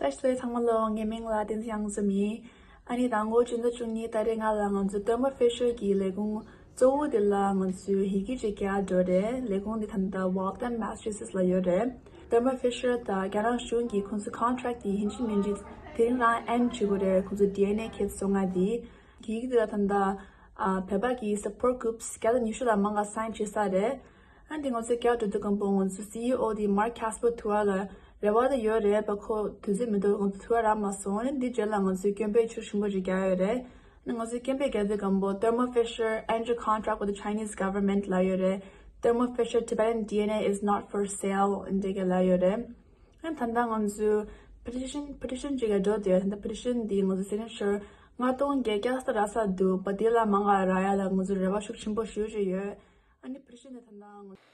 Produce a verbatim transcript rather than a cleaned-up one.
བཀྲ་ཤིས་བདེ་ལེགས་ཚང་མ་ལོ། ངའི་མིང་ལ་བསྟན་འཛིན་དབྱངས་འཛོམས་ཡིན། ཨ་ནི་ཟླ་ངོ་བཅུ་ཚེས་བཅུ་གཉིས་ཏ་རིག་ལྔ་ལ་ང་ཚོ་Thermo Fisher གི་ལས་ཁུངས་གཙོ་བོ་དེ་ལ་ང་ཚོས་ཡི་གེ་ཅིག་རྒྱག་འགྲོ་རེད། ལས་ཁུངས་དེ་ད་ལྟ་Waltham Massachusetts ལ་ཡོད་རེད། Thermo Fisher དང་རྒྱ་ནག་གཞུང་གི་ཁོང་ཚོ་contract དེ་ཡིན་གཅིག་མིན་གཅིག་དེ་རིང་རང་end བྱེད་དགོས་རེད། ཁོང་ཚོ་ཌི་ཨེན་ཨེ་ཁྱེད་སོང་ང་དེ་གི་ཡི་གེ་དེ་ལ་ད་ལྟ་ཨ་བོད་པ་གི་support groups བརྒྱ་དང་ཉི་ཤུ་ལ་མང་ག་sign བྱེད་ས་རེད། ཨ་འདི་ང་ཚོས་བསྐྱར་འགྲོ་དུས་སྒང་པོ་ང་ཚོ་སི་ཨི་ཨོ་དེ་Mark Casper ཐུག་པ་ལ་རེ་བ་དེ་ཡོད་རེད་པ། ཁོ་དུས་ཚོད་མི་འདུག་ང་ཚོ་ཐུག་པ་རག་མ་སོང་། ཨ་འདི་རྗེས་ལ་ང་ཚོས་སྐྱོན་འབོད་ཤུགས་ཆེན་པོ་ཞིག་རྒྱག་ཡོད་རེད། ཨ་ང་ཚོས་སྐྱོན་འབོད་རྒྱག་དུས་སྒང་པོ་Thermo Fisher enter contract with the Chinese government ལ་ཡོད་རེད། Thermo Fisher Tibetan D N A is not for sale ཨ་འདི་ག་ལ་ཡོད་རེད། ཨ་ད་ལྟ་ང་ཚོས་petition petition ཅིག་ག་འགྲོ་དུས་ད་ལྟ་petition འདི་ང་ཚོ་signature ལྔ་སྟོང་བརྒྱད་བརྒྱ་ཙམ་རག་ས་འདུག་པ། དེ་ལ་མང་ག་རག་ཡ་ལ་ང་ཚོ་རེ་བ་ཤུགས་ཆེན་པོ་ཞུ་བཞིན་ཡོད། ཨ་ནི་petition འདི་ད་ལྟ་ང་